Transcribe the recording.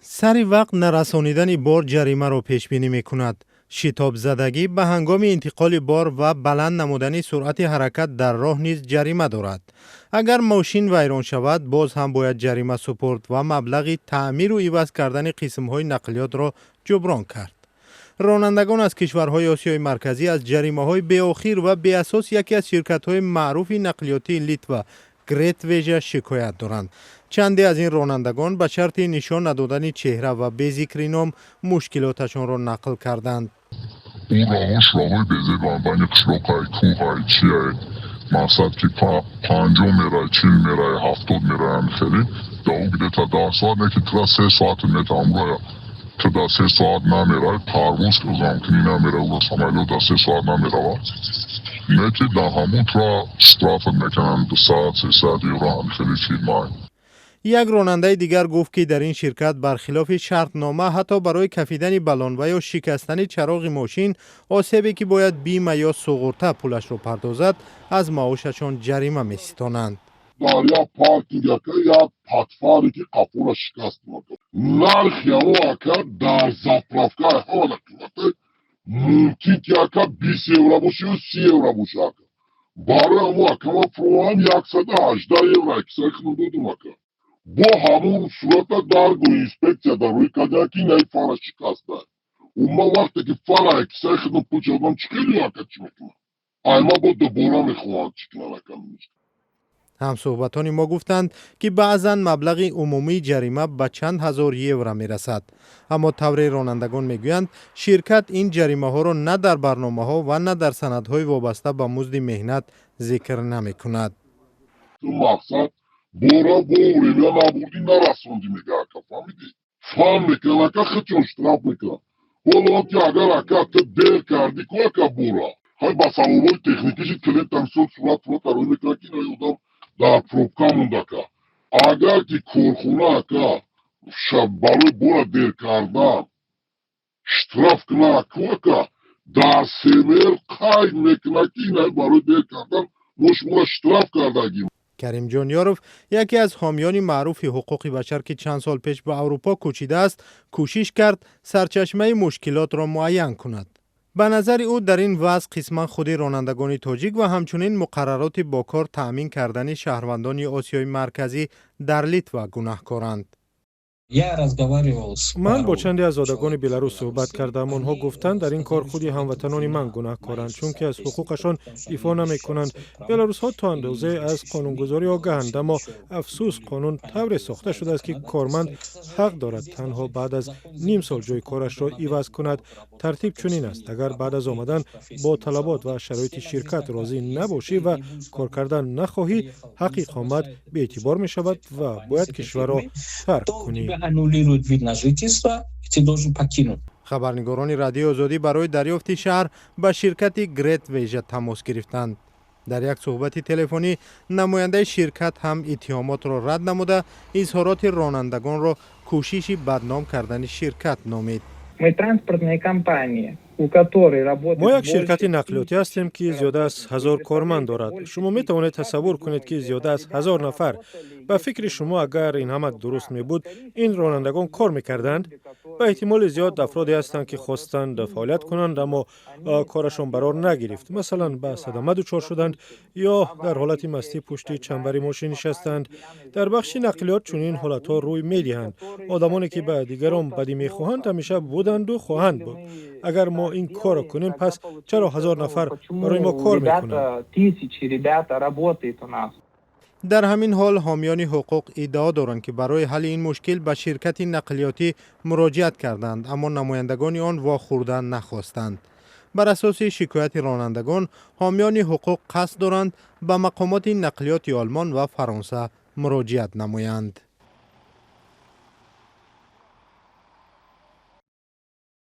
Сари вақт нарасонидани бор ҷаримаро пешбинӣ мекунад. Шитобзадагӣ ба ҳангоми интиқоли бор ва баланд намудани суръати ҳаракат дар роҳ низ ҷарима дорад. Агар мошин вайрон шавад, боз ҳам бояд ҷарима супурд ва маблағи таъмиру иваз кардани қисмҳои нақлиётро ҷуброн кард. Ронандагон аз кишварҳои Осиёи Марказӣ аз ҷаримаҳои беохир ва беасос яке аз ширкатҳои маъруфи нақлиётии Литва, Гретвежа, шикоят доранд. Чанде аз ин ронандагон ба шарти нишон надодани чеҳра ва бе зикри ном мушкилоташонро нақл карданд. Он роҳош роҳҳои безебанд, байни қишлоқай, кӯҳай, чиай, мақсад ки 50 мерай, 40 мерай, 70 мерай, ҳами хеле дао где-то 10 соат не ки тура 3 соат метавам роя. Ту да 3 соат намерай, парвоз замкунӣ намерай, ура самолёт да 3 соат намеравад, не ки дар ҳамон тура штрафат мекунанд 200, 300 евро, ҳами хеле фирмай. Як ронандаи дигар гуфт, ки дар ин ширкат бархилофи шартнома ҳатто барои кафидани баллон ва ё шикастани чароғи мошин, осебе ки бояд бима ё суғурта пулашро пардозад, аз маошашон ҷарима меситонанд. Дар як паркинг, ака, як патфаре ки қафора шикаст, нархи ҳаво, ака, дар заправка ҳамана қимата мумкин ки, ака, 20 евро боша ё 30 евро боша, ака. Барои ҳамо, ака, ман фуромадам, 118 евро кисаи худам додум, ака. Бо ҳамон сурата дарго инспексия дар рӯи карда ки наи фара шикаста. Ман вақте ки фара кисаи худам пул додам, чӣ хеле, ака, чӣ мекунам? Айма бо дубора мехоҳанд чӣ кунанд, ака? Ҳамсӯҳбатони мо гуфтанд, ки баъзан маблағи умумии ҷарима ба чанд ҳазор евро мерасад. Аммо тавре ронандагон мегӯянд, ширкат ин ҷаримаҳоро на дар барномаҳо ва на дар санадҳои вобаста ба музди меҳнат зикр намекунад. Мақсад бора вовремя набурдӣ, нарасондӣ, мега, ака, фаҳмидӣ? Фан мекунад, ака, худшон штраф мекунад. Ҳоло ки агар, ака, ту дер кардӣ ку, ака, бора ҳай ба сабабҳои техникиши клиента, мисол, сурат сурата рӯй мекунад, ки инаи одам дар пробка монд, ака. Агар ки корхона, ака, барои бора дер кардан штраф кунад ку, ака, дар СМР қайд мекунад, ки инаи барои дер кардан мо шуморо штраф кардагим. Каримҷон Ёров, яке аз ҳомиёни маъруфи ҳуқуқи башар, ки чанд сол пеш ба Аврупо кӯчидааст, кӯшиш кард сарчашмаи мушкилотро муайян кунад. Ба назари ӯ, дар ин вазъ қисман худи ронандагони тоҷик ва ҳамчунин муқаррароти бо кор таъмин кардани шаҳрвандони Осиёи Марказӣ дар Литва гунаҳкоранд. Ман бо чанде аз зодагони Беларус суҳбат кардам. Онҳо гуфтанд, дар ин кор худи ҳамватанони ман гунаҳкоранд, чунки аз ҳуқуқашон дифоъ намекунанд. Беларусҳо то андозае аз қонунгузорӣ огаҳанд, аммо афсӯс, қонун тавре сохта шудааст, ки корманд ҳақ дорад танҳо баъд аз ним сол ҷои корашро иваз кунад. Тартиб чунин аст: агар баъд аз омадан бо талабот ва шароити ширкат розӣ набошӣ ва кор кардан нахоҳӣ, ҳаққи иқомат беэътибор мешавад ва бояд кишварро тарк кунӣ. Аннулируют вид на жительство, и ты должен покинуть. Хабарнигорони Радиои Озодӣ барои дарёфти шарҳ ба ширкати Гретвежа тамос гирифтанд. Дар як суҳбати телефонӣ намояндаи ширкат ҳам иттиҳомотро рад намуда, изҳороти ронандагонро кӯшиши бадном кардани ширкат номид. Мы транспортная компания, у которой работает Мо як ширкати нақлиётӣ ҳастем, ки зиёда аз 1000 корманд дорад. Шумо метавонед тасаввур кунед, ки зиёда аз 1000 нафар. Ба фикри шумо, агар ин ҳама дуруст мебуд, ин ронандагон кор мекарданд? Ба эҳтимоли зиёд афроде ҳастанд, ки хостанд фаъолият кунанд, аммо корашон барор нагирифт. Масалан, ба садама дучор шуданд ё дар ҳолати мастӣ пушти чанбари мошин нишастанд. Дар бахши нақлиёт чунин ҳолатҳо рӯй медиҳанд. Одамоне, ки ба дигарон бадӣ мехоҳанд, ҳамеша буданду хоҳанд буд. Агар мо ин корро кунем, пас чаро 1000 нафар барои мо кор мекунанд? Тысячи ребята работает у нас. Дар ҳамин ҳол ҳомиёни ҳуқуқ иддао доранд, ки барои ҳалли ин мушкил ба ширкати нақлиётӣ муроҷиат карданд, аммо намояндагони он вохӯрдан нахостанд. Бар асоси шикояти ронандагон, ҳомиёни ҳуқуқ қасд доранд ба мақомоти нақлиёти Олмон ва Фаронса муроҷиат намоянд.